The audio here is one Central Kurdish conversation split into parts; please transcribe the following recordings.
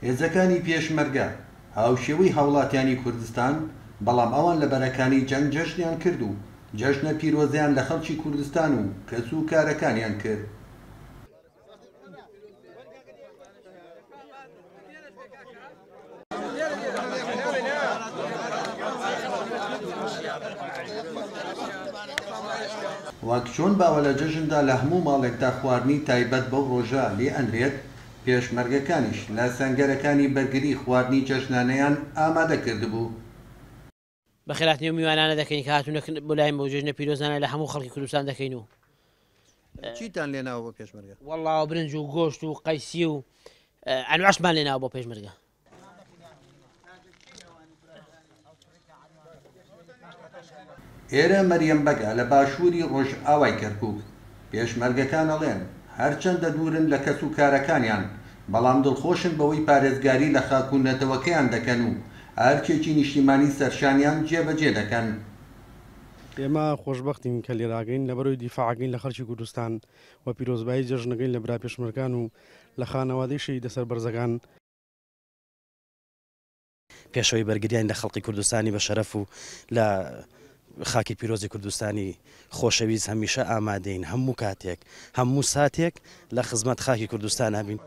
هێزەکانی پێشمەرگە هاوشێوەی هاوڵاتیانی کوردستان، بەڵام ئەوان لە بەرەکانی جەنگ جەژنیان کرد و جەژنە پیرۆزەیان لە خەڵکی کوردستان و کەس و کارەکانیان کرد. وەک چۆن باوە لە جەژندا لە هەموو ماڵێکدا خواردنی تایبەت بەو ڕۆژە لێ ئەنرێت، پێشمەرگەکانیش لە سەنگەرەکانی بەرگری خواردنی جەژنانەیان ئامادە کردبوو. بەخێرهاتنی ئەو میوانانە دەکەین کە هاتوونە بۆ لای ئێمە و جەژنە پیرۆزانە لە هەموو خەڵکی کوردستان دەکەین و. چیتان لێ ناوە بۆ پێشمەرگە؟ وەڵڵا برنج و گۆشت و قەیسی و ئەنواشمان لێ ناوە بۆ پێشمەرگە. ئێرە مەریەم بەگە لە باشووری ڕۆژئاوای کەرکووک. پێشمەرگەکان ئەڵێن، هەرچەندە دوورن لە کەس و کارەکانیان، بەڵام دڵخۆشن بەوەی پارێزگاری لە خاک و نەتەوەکەیان دەکەن و ئەرکێکی نیشتیمانی سەرشانیان جێبەجێ دەکەن. ئێمە خۆشبەختین کە لێراگەین لەبەرەوەی دیفاعەکەین لە خەڵکی کوردستان و پیرۆزبایی جەژنەکەین لە برا پێشمەرگان و لە خانەوادەی شەهیدە سەربەرزەکان. پێشەوەی بەرگریان لە خەڵقی کوردستانی بە شەرەف و لە خاکی پیرۆزی کوردستانی خۆشەویست هەمیشە ئامادەین هەموو کاتێک هەموو ساتێک لە خزمەت خاکی کوردستان هەبین.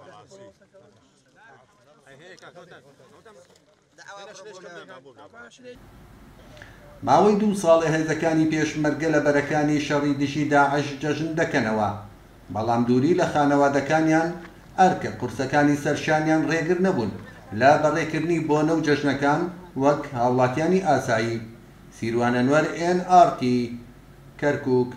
ماوەی دوو ساڵە هێزەکانی پێشمەرگە لە بەرەکانی شەڕی دژی داعش جەژن دەکەنەوە، بەڵام دووری لە خانەوادەکانیان، ئەرکە قورسەکانی سەر شانیان ڕێگر نەبوون لە بەڕێکردنی بۆنە و جەژنەکان وەک هاوڵاتیانی ئاسایی. سیروان ئەنوەر، ئێن ئاڕ تی، کەرکوک.